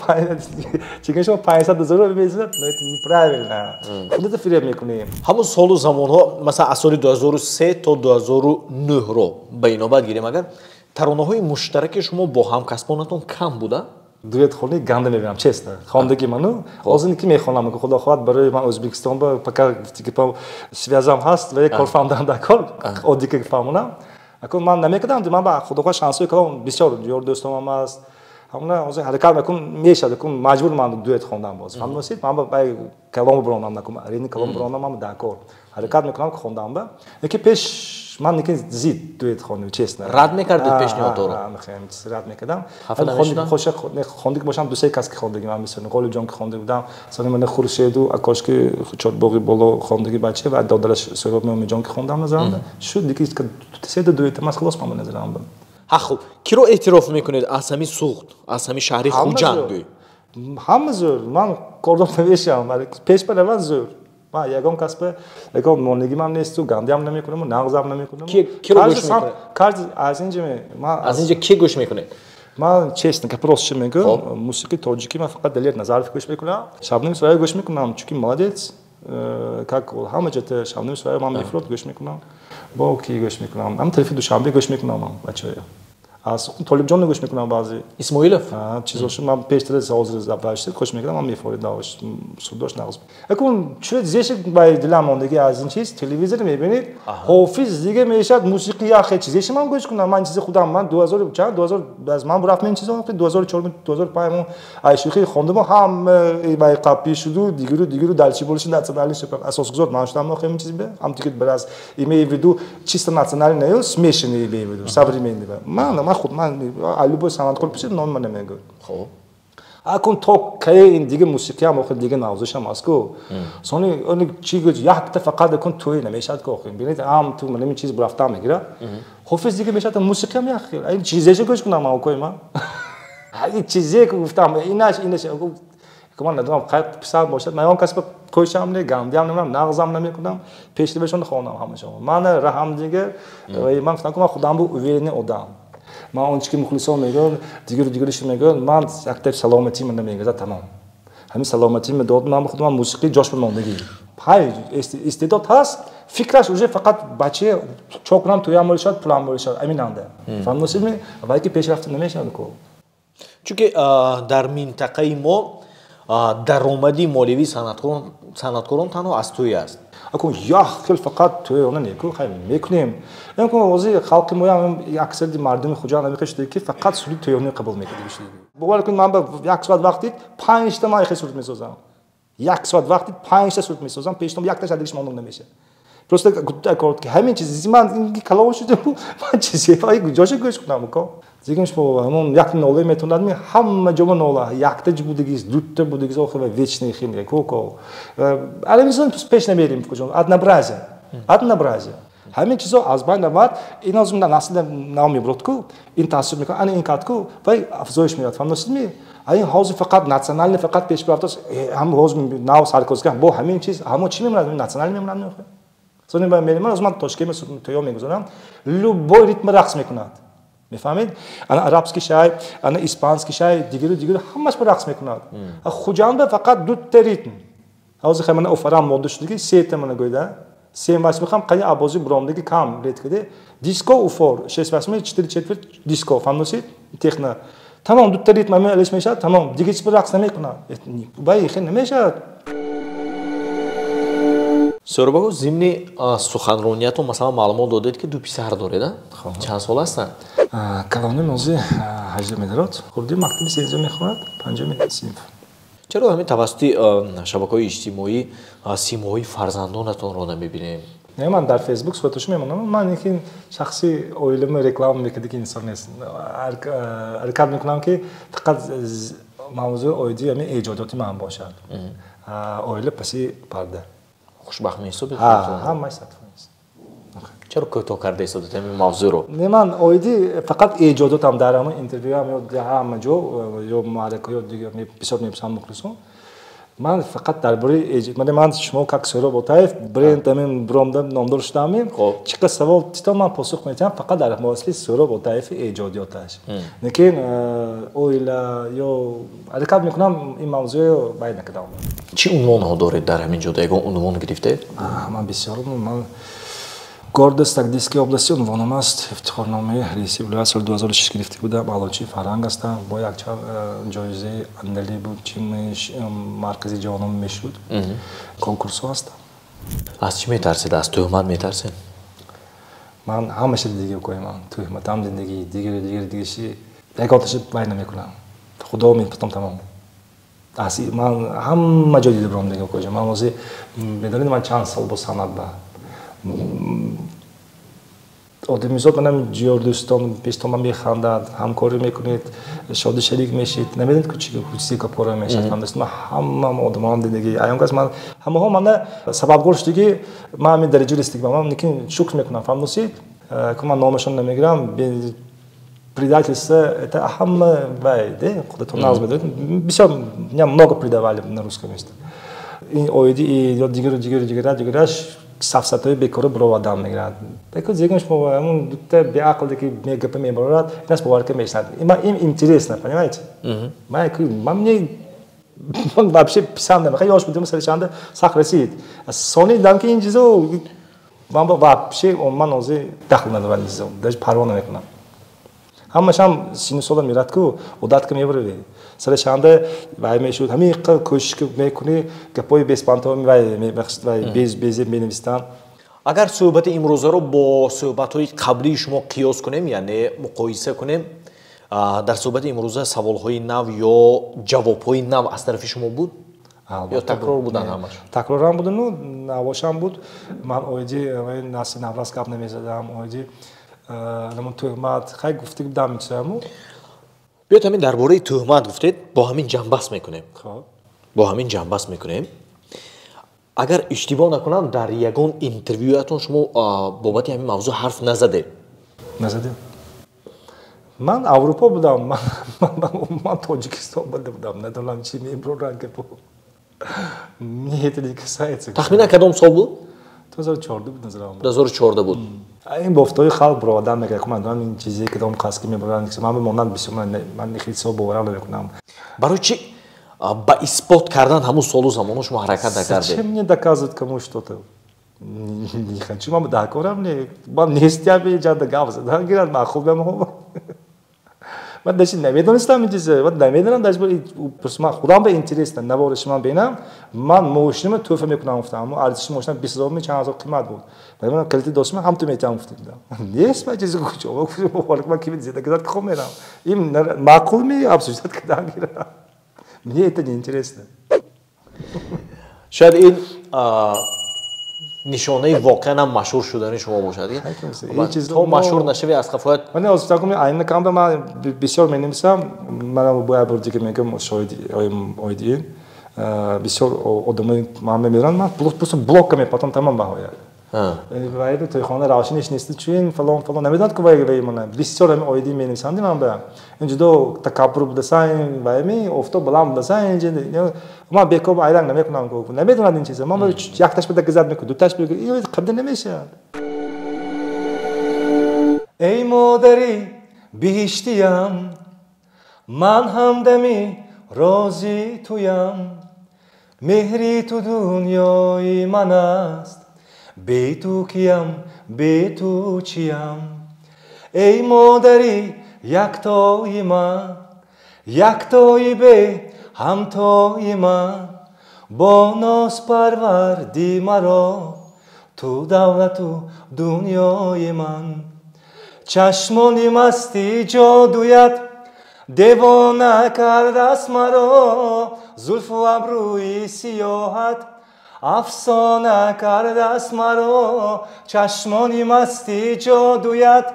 B: чӣ кунед шумо 500 ҳазор мезанад, но это неправильно. Худата фиреб мекунем.
A: Ҳамон солу замонҳо, масалан аз соли 2003 то 2009 ро ба инобат гирем, агар таронаҳои муштараки шумо бо ҳамкасбонатон кам буда?
B: Дуэтхонӣ ганда мебинам, честно. Хондаги ману ҳозир ки мехонам, худо хоҳад барои ман Ӯзбекистон ба пока типа связам ҳаст ва кор фаҳмдан дар кор оддӣ ки фаҳмонам. Акун ман намекардам, ман ба худо хоҳад шансҳои калон бисёр ёр дӯстонам аст. Ҳамона ҳозир ҳаракат мекунам, мешавад, акун маҷбур ман дуэт хондан боз. Фаҳмидед? Ман ба калом биронам накун, арени калом биронам ман дар кор. Ҳаракат мекунам ки хондам ба. Яки пеш ман лекин зид дуэт хондам, честно.
A: Рад мекардед пешниҳодҳоро?
B: Рад мекардам. Хондик бошам, ду-се кас ки хондаги ман мисол Ғолибҷон ки хонда будам, сони ман Хуршеду акошки Чорбоғи боло хондаги бача ва додараш Суҳроб Меомиҷон ки хондам назарам. Шуд дики се дуэт ман халос ман назарам.
A: Ҳа хуб, киро эътироф мекунед аз ҳамин Суғд, аз ҳамин шаҳри Хуҷанд гӯй?
B: Ҳама зӯр, ман кордор намешавам, вале пеш баравад зӯр. Ман ягон касба, ягон монигимам несту, гандиам намекунаму, нағзам намекунаму.
A: Киро гӯш мекунед?
B: Каждый аз инҷа ман
A: аз инҷа ки гӯш мекунед?
B: Ман честно, гап рост чӣ мегӯям, мусиқии тоҷикӣ ман фақат Далер Назаров гӯш мекунам, Шабнами Сурайё гӯш мекунам, чунки молодец, как ҳама ҷата Шабнами Сурайё ман мефурод гӯш мекунам, бо ки гӯш мекунам, ҳам телефи Душанбе гӯш мекунам ман бачаҳоя. Аз Толибҷонро гӯш мекунам баъзе.
A: Исмоилов?
B: Чизошо ман пештар ҳозир забашта гӯш мекунам, ман мефорид давош судош нағз. Акун чӯ зеш ба дилам мондагӣ аз ин чиз телевизор мебинед, ҳофиз дига мешавад, мусиқӣ як хел чиз. Ман гӯш кунам, ман чизи худам, ман 2000 чанд 2000 аз ман рафт мен чизо 2004 2005 мо айшухи хондам, ҳам ба қапи шуду дигуру далчи болши национальный асосгузор ман шудам, охир ин чиз бе ҳам тикет браз имею в виду чисто национальный не, смешанный имею в виду современный. Ман худ ман любой санъаткор пурсид, номи ман намегӯяд.
A: Хуб.
B: Акун то кае ин дига мусиқиам охир дига навзушам аст ку. Сони они чӣ гӯ якта фақат акун тӯй намешавад ку охир. Бинед ҳам ту манами чиз бурафта мегирад. Ҳофиз дига мешавад, мусиқиам як хел. Ин чизеша гӯш кунам ман окои ман. Ин чизе ки гуфтам, инаш инаш ман надонам қайд писар бошад, ман он кас ба кӯшам не, гандиам намекунам, нағзам намекунам, пешравишон хонам ҳамашон. Ман раҳам дига, ман гуфтам ки ман худам бу уверенный одам. Ман он чи ки мухлисон мегӯянд, дигар дигараш мегӯянд, ман якта саломатӣ ман намегӯяд, тамом. Ҳамин саломатӣ ман дод, ман худам мусиқӣ ҷош ба мондагӣ. Ҳай истеъдод ҳаст, фикраш уже фақат бача чо кунам, туям мешавад, пулам мешавад, амин анда. Фаҳмидед? Вай ки пешрафта намешавад ку.
A: Чунки дар минтақаи мо даромади молиявии санъаткорон танҳо аз тӯй аст.
B: Акун як хел фақат тӯй она неку, хай мекунем. Акун ҳозир халқи моям аксарияти мардуми Хуҷанд ҳамин шуда ки фақат суруди тӯёнӣ қабул мекунад. Бовар кунед, ман ба як соат вақт дид, 5 та ман хел суруд месозам. Як соат вақти 5-та суруд месозам, пештон якташ адигиш мондум намешавад. Просто ки ҳамин чиз ман калон шудам, ман чизе ҷоша гӯш кунам уко. Зигим шумо ҳамон як ноле метавонад ми ҳама ҷома нола, якта будигиз, дута будигиз, охир ва вечный хин коко. Алемисон пеш намерим куҷо. Однообразие. Однообразие. Ҳамин чизо аз байн равад, ин аз насли нав мебурад ку, ин таъсир мекунад, ана ин кард ку, вай афзоиш меёбад. Фаҳмидастед ми? Ин ҳозир фақат национальный фақат пеш рафтааст, ҳам ҳозир нав саркозга бо ҳамин чиз, ҳамо чӣ мемонад? Национальный мемонад меохӯ. Сони ба мерем, аз ман Тошкент тоё мегузарам, любой ритм рақс мекунад. Мефаҳмед? Ана арабский шай, ана испанский шай, дигару дигару ҳамаш ба рақс мекунад. Хуҷанда фақат дута ритм. Ҳозир хай мана офарам мода шудиги, сета мана гӯйда. 7/8 ҳам қани абози буромдиги кам редкаде. Диско уфор, 6/8, 4/4 диско, фаҳмидасид? Техно. Тамом дута ритм ҳамин алиш мешавад, тамом. Дигар чиз рақс намекунад. Бай хел намешавад.
A: Сӯробаго, зимни суханрониятон масалан маълумот додед, ки ду писар доред, чанд сол ҳастанд?
B: Калоним ҳозир 18 медорад, хурди мактаби сенздаҳ мехонад, панҷуми синф.
A: Чаро ҳамин тавассути шабакаҳои иҷтимоӣ симоҳои фарзандонатонро намебинем?
B: Не, ман дар Фейсбук сураташо мемонам. Ман ин шахси оилама реклама мекарда ки инсон нест. Ҳаракат мекунам, ки фақат мавзӯи оиди ҳамин эҷодиёти ман бошад. Оила паси парда.
A: Хушбахт меҳисобед?
B: Ҳамаи 100%.
A: Чаро кӯтоҳ карда истодаед ҳамин мавзӯъро?
B: Не, ман оиди фақат эҷодотам дар ҳамон интервюам ё ҳама ҷо ё маърака ё дигар бисёр мепурсам мухлисон. Ман фақат дар бораи эҷод, ман шумо как Сӯроб Отаев бренд ҳамин буромда номдор шудамин, чӣ қадр савол тито ман посух медиҳам фақат дар мавзӯи Сӯроб Отаеви эҷодиёташ. Лекин оила ё ҳаракат мекунам ин мавзӯъро баён накардам.
A: Чӣ унвонҳо доред дар ҳамин ҷода? Ягон унвон гирифтед?
B: Ман бисёр, ман гордость Тагдийской области унвоном аст, ифтихорномаи раиси вилоят соли 2006 гирифта будам, аълочии фарҳанг ҳастам, бо якчанд ҷоизаи андалӣ буд, чи маркази ҷавонон мешуд, конкурсҳо ҳастам.
A: Аз чӣ метарсед? Аз тӯҳмат метарсед?
B: Ман ҳамаша дидагӣ кӯем, ман тӯҳматам зиндагӣ, дигару дигару дигарши яготаша вай намекунам. Худо мепутам тамом. Ман ҳама ҷо дида бурам дига кӯҷа. Ман ҳозир медонед, ман чанд сол бо санъат ба одамизод манам ҷиёрдӯстон пештон механдад, ҳамкорӣ мекунед, шоди шарик мешед, намедонед ку чизе капора мешад. Фаҳмидастед? Ман ҳама одамонам дидагӣ. Аён кас ман ҳамаҳо мана сабабгор шудагӣ, ман ҳамин дараҷа расидагӣ. Ман лекин шукр мекунам, фаҳмидастед? Ку ман номашон намегирам, предательство это ҳама вай, де, худатон нағз медонед. Бисёр меня много предавали на русском месте. Ин оиди ё дигару дигару дигара дигараш сафсатҳои бекора буровардан мегирад. Тако зегам шумо ҳамон дута беақлде ки мегапа мебарорад, инас боварка мешинад. Им интересно, понимаете? Ман мне вообще писанд намехоҳам, ёш будем сарчанда сахт расид. Сони дидам ки ин чизо ман вообще ман ҳозир дахл надорам ин чизо, даже парво намекунам. Ҳамашам сину сола мерад ку, одат ка мебаравӣ. Сарашанда вай мешуд, ҳамин қадр кӯшиш мекунӣ, гапҳои беспантови вай мебахшид, вай безеб менавистанд.
A: Агар суҳбати имрӯзаро бо суҳбатҳои қаблии шумо қиёс кунем, яъне муқоиса кунем, дар суҳбати имрӯза саволҳои нав ё ҷавобҳои нав аз тарафи шумо буд? Ё такрор буданд ҳамаш?
B: Такрорам будану навошам буд. Ман оиди насли наврас гап намезадам, оиди намун тӯҳмат, хай гуфта будам ин чизаму.
A: Биёед ҳамин дар бораи тӯҳмат гуфтед, бо ҳамин ҷанбаст мекунем. Бо ҳамин ҷанбаст мекунем. Агар иштибоҳ накунам, дар ягон интервюятон шумо бобати ҳамин мавзӯъ ҳарф назадед.
B: Назадем. Ман Аврупо будам, ман Тоҷикистон будам, надонам чи мебуранд гапо. Мне это не касается.
A: Тахминан кадом сол буд?
B: 2014 буд назарам.
A: 2014 буд.
B: Ин бофтаҳои халқ буровардан мекард. Ман донам ин чизе кадом қасд ки мебаранд. Ман бимонанд бисёр, ман хеле ҳисоб боварам намекунам.
A: Барои чи ба исбот кардан ҳамун солу замоно шумо ҳаракат накардед?
B: Зачем мне доказывать кому что-то? Не хочу, ман дакорам не. Ман нестям иҷода гап задан гирад, ман хуб намехоҳам. Ман даже намедонистам ин чизе, ман намедонам даже ман худам ба интересно навориш ман бинам, ман мошинама тӯҳфа мекунам гуфтам, аммо арзиши мошинам 20 ҳазор чанд ҳазор қимат буд. Вале ман калити доштам, ҳам ту метиҳам гуфтам. Нест ман чизе куҷо, ман ки зиндагӣ ки хоб мерам. Им маъқул ми обсуждать кардан гирам. Мне это не интересно.
A: Шояд ин нишонаи воқеан ҳам машҳур шудани шумо бошад. То машҳур нашавӣ аз қафоят.
B: Ман озтакум айна камба ман бисёр менависам, манам бояд бор дигар мегӯям шоҳиди оиди ин. Бисёр одамои ман мемиранд, ман просто блока мепатам тамом баҳояд. Вай тойхона равшаниш нест, чун фалон фалон намедонад ку вай вай мона. Бисёр ҳами оиди менависанди ман ба. Ин ҷудо такаббур будасан, вай ми офтоб баланд будасан, инҷа ман бекоб айранг намекунам, намедонад ин чиза. Ман якташ бада гизад мекунам, дуташ бада, ин қабда намешавад.
D: Эй модари биҳиштиям, ман ҳамдами рози туям, меҳри ту дунёи ман аст, бе ту киям, бе ту чиям. Эй модари яктои ман, яктои бе ҳамтои ман, бо ноз парварди маро, ту давлату дунёи ман. Чашмони масти ҷодуят девона кардааст маро, зулфу абрӯи сиёҳат афсона кардааст маро. Чашмони масти ҷодуят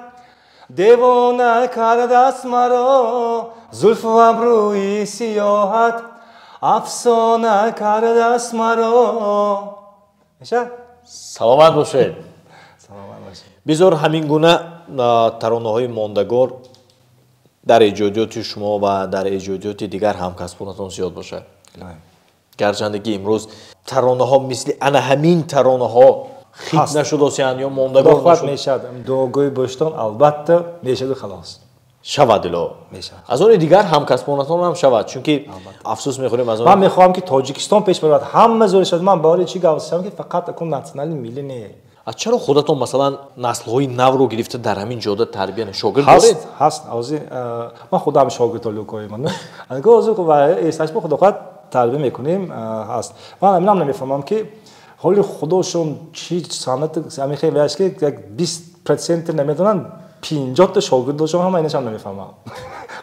D: девона кардааст маро, зулфу абрӯи сиёҳат афсона кардааст маро.
B: Мешавад?
A: Саломат бошед.
B: Саломат бошед.
A: Бизор ҳамин гуна таронаҳои мондагор дар эҷодиёти шумо ва дар эҷодиёти дигар ҳамкасбонатон зиёд бошад. Гарчанде ки имрӯз таронаҳо мисли ана ҳамин таронаҳо хит нашудосиянд ё мондагор
B: нашуд. Мешавад. Дуогӯи боштон албатта мешаваду халос.
A: Шавад ило.
B: Мешавад.
A: Аз они дигар ҳамкасбонатон ҳам шавад, чунки афсӯс мехӯрем аз он.
B: Ман мехоҳам ки Тоҷикистон пеш барад, ҳама зӯр шавад. Ман бори чӣ гап задам ки фақат акун натсионали миллӣ не.
A: Аз чаро худатон масалан наслҳои навро гирифта дар ҳамин ҷода тарбия шогирд доред?
B: Ҳаст, ҳозир ман худам шогирд толюкои ман. Анго ҳозир эсаш бо худо хоҳад тарбия мекунем, ҳаст. Ман ҳаминам намефаҳмам ки ҳоли худошон чи санъат ҳамин хел ваяш ки як 20% намедонанд, 50 та шогирд дошам, ҳама инашам намефаҳмам.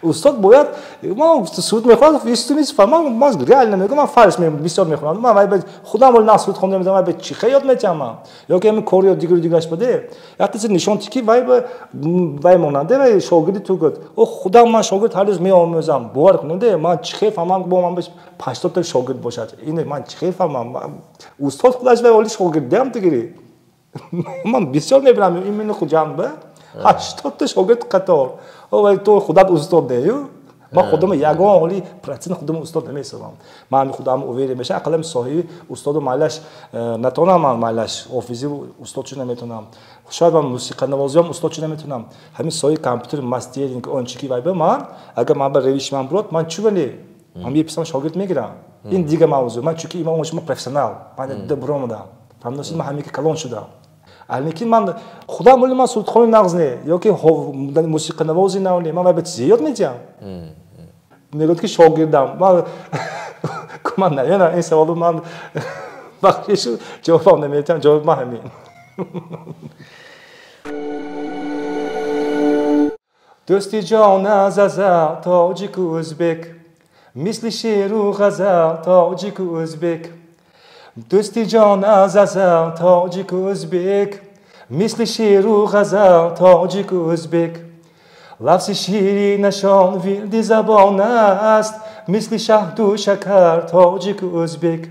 B: Устод бояд ман суд мехонам, исту нест фаҳмам, ман реально мегӯям, ман фарш бисёр мехонам. Ман вай худам вол насуд хонда мезанам, вай ба чи хел ёд метиҳам ман? Ё ки ҳамин кор ё дигару дигараш баде. Як чиз нишон ти ки вай ба вай монанде, вай шогирди ту гуфт. О худам ман шогирд ҳар рӯз меомӯзам. Бовар кунед, ман чи хел фаҳмам бо ман 80 та шогирд бошад. Ин ман чи хел фаҳмам? Устод худаш вай оли шогирдам тигири. Ман бисёр мебинам именно Хуҷанд ба 80 та шогирд қатор. Вай ту худат устод нею? Ман худам ягон ҳоли процент худам устод намесавам. Ман худам уверен мешавам, ақаллан соҳиби устоду майлаш натонам, ман майлаш офизи устод шуда наметонам. Шояд ман мусиқанавозиам устод шуда наметонам. Ҳамин соҳиби компютер мастеринг он чи ки вай ба ман, агар ман ба ревиш ман бурод, ман чӣ вале? Ман беписам шогирд мегирам. Ин дигар мавзӯъ. Ман чунки ман шумо профессионал. Ман дабромадам. Фаҳмидед, ман ҳамин ки калон шудам. Лекин ман худам вале ман сурудхони нағз не, ё ки мусиқанавози нав не, ман вай ба чизе ёд медиҳам. Мегӯяд ки шогирдам. Ман ман намедонам ин саволу ман бахшишу ҷавобам наметиҳам, ҷавоби ман ҳамин.
D: Дӯсти ҷон аз азал тоҷику ӯзбек, мисли шеру ғазал тоҷику ӯзбек. Дӯсти ҷон аз азал тоҷику ӯзбек, мисли шеру ғазал тоҷику ӯзбек. Лафзи ширинашон вирди забон аст, мисли шаҳду шакар тоҷику ӯзбек.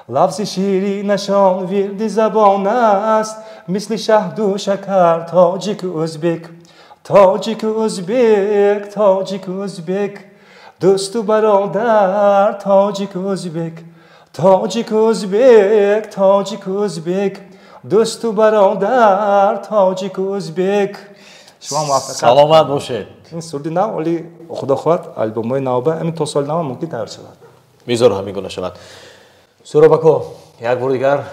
D: Лафзи ширинашон вирди забон аст, мисли шаҳду шакар тоҷику ӯзбек. Тоҷику ӯзбек, тоҷику ӯзбек, дӯсту бародар тоҷику ӯзбек. Тоҷику ӯзбек, тоҷику ӯзбек, дӯсту бародар тоҷику ӯзбек.
B: Шумо муваффақат.
A: Саломат бошед.
B: Ин суруди нав, оли худо хоҳад албомҳои навба ҳамин то соли нав мумкин тайёр шавад.
A: Бизор ҳамин гуна шавад. Суҳроб ако, як бор дигар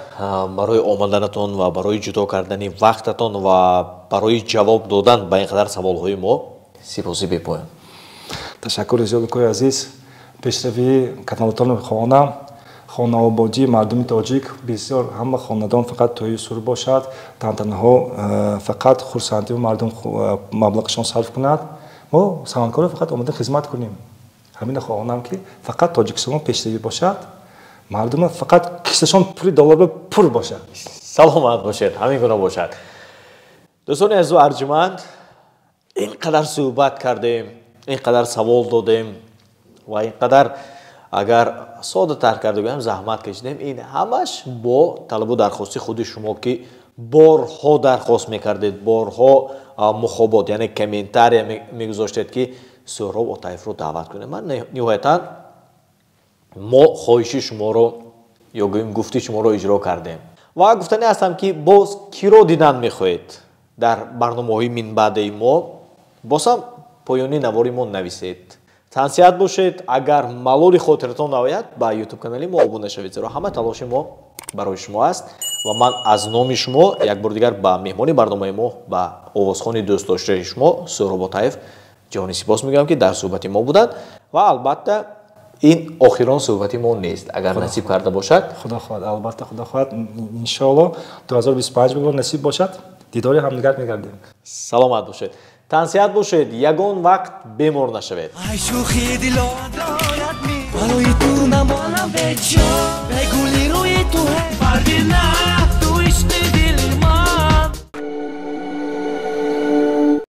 A: барои омаданатон ва барои ҷудо кардани вақтатон ва барои ҷавоб додан ба ин қадар саволҳои мо сипоси бепоён.
B: Ташаккури зиёд укои азиз. Пешравии каналатонро хоҳонам. Хонаободии мардуми тоҷик бисёр ҳама хонадон фақат тӯю сур бошад, тантанаҳо фақат хурсандию мардум маблағашон сарф кунад. Мо санъаткоро фақат омода хизмат кунем. Ҳамина хоҳонам ки фақат Тоҷикистон пешравӣ бошад. Мардума фақат кисашон пули доллар пур бошад.
A: Саломат бошед, ҳамин гуна бошад. Дӯстони азизу арҷуманд, ин қадар суҳбат кардем, ин қадар савол додем ва ин қадар, агар содатар карда гӯям, заҳмат кашидем. Ин ҳамаш бо талабу дархости худи шумо, ки борҳо дархост мекардед, борҳо мухобот, яъне комментария мегузоштед, ки Суҳроб Отаевро даъват кунем. Ман ниҳоятан мо хоҳиши шуморо ё гӯем гуфти шуморо иҷро кардем ва гуфтанӣ ҳастам, ки боз киро дидан мехоҳед дар барномаҳои минбаъдаи мо, бозам поёни навори мо нависед. Тансиҳат бошед. Агар малоли хотиратон наояд, ба ютуб канали мо обуна шавед, зеро ҳама талоши мо барои шумо аст. Ва ман аз номи шумо як бори дигар ба меҳмони барномаи мо, ба овозхони дӯстдоштаи шумо Суҳроб Отаев ҷони сипос мегӯям, ки дар суҳбати мо буданд. Ва албатта, ин охирон суҳбати мо нест, агар насиб карда бошад.
B: Худо хоҳад, албатта, худо хоҳад, иншоалло, 2025 бигор насиб бошад, дидори ҳамдигар мегардем.
A: Саломат бошед, тансиҳат бошед, ягон вақт бемор нашавед.
E: Ай шӯхи дило барои ту намонам беҷо, бегули рӯи ту.